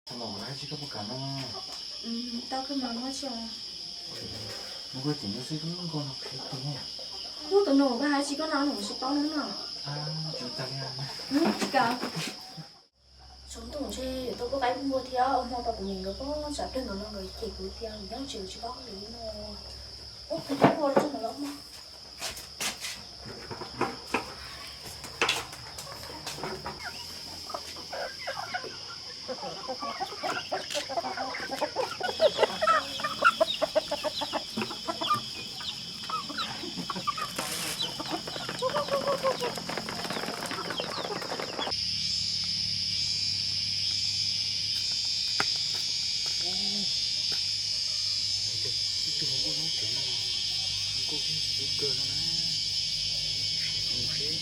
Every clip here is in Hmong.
Los tsis koj puas kam no? Tau kawg mas, muaj tsis os. Muaj koj cev nyob xwb, koj nkauj no qhia tus. Ub, tus no koj hais tsis koj no los tsis paub no. Tsis tas li. Tsis kam. Tsaus ntuj ntshe yuav tau pub qaib pub npua thiab, hmo tau kuv niam nkawd poob tsam pliag nkawd no nkawd cem kuv tias nyob tsev tsis paub hauj lwm no. Ub, kuv pub npua rau tsob ntawd los mog. Ib tug hluas nkauj nyob tsev no, hluas nkauj yeej tsis tub kawg no na. Sim mus seb.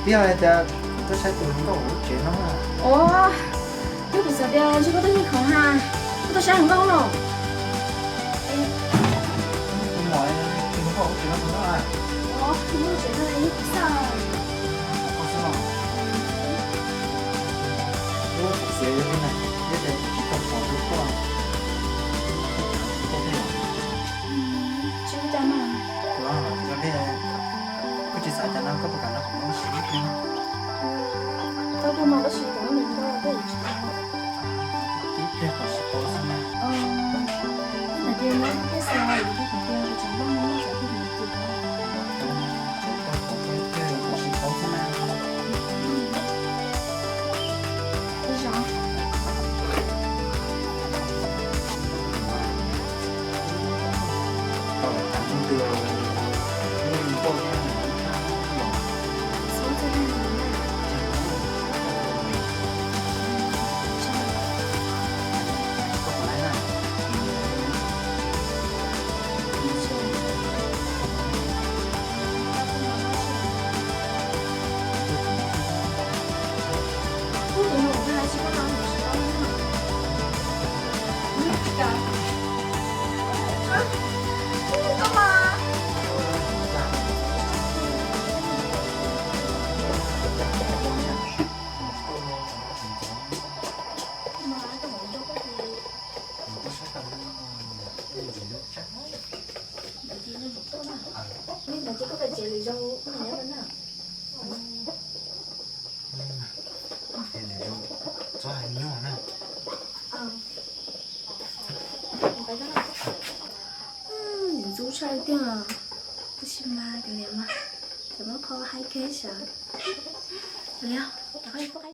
Twb yog hais tias koj saib tus hluas nkauj hauv tsev no. Ua, twb kuv xav tias ntshe koj tuaj nyob khoom ha, koj tuaj saib hluas nkauj no. Tus mom tus hluas nkauj hauv tsev no puas nyob? Ua, nyob tsev no, nyob kuv xwb. Koj xwb los? Ua, kuv xav li na, yog tias kuv tsis tau pom tus koj, koj thiaj Tsis ua cas mas. Los, yog li koj tsis xav cas no koj puas kam nrog kuv nyob ib pliag? Tau kawg mas, tab sis kuv muaj me ntau koj yuav tsis tau. Ib pliag kom sib paub xwb na. Ntawm tias nyob thiab xav yuav thiab qhov tias kuv tseem npaj nyob xav thiab kuv yuav tus no. Tau kom ib pliag kom sib paub xwb na. Ib zaug. Txhob hais nyuaj na. Ntxub tshaj tiag, tab sis mas kav liam mas, cov muab kho haib kawg sawv. Kav liam, rov qab pub qaib.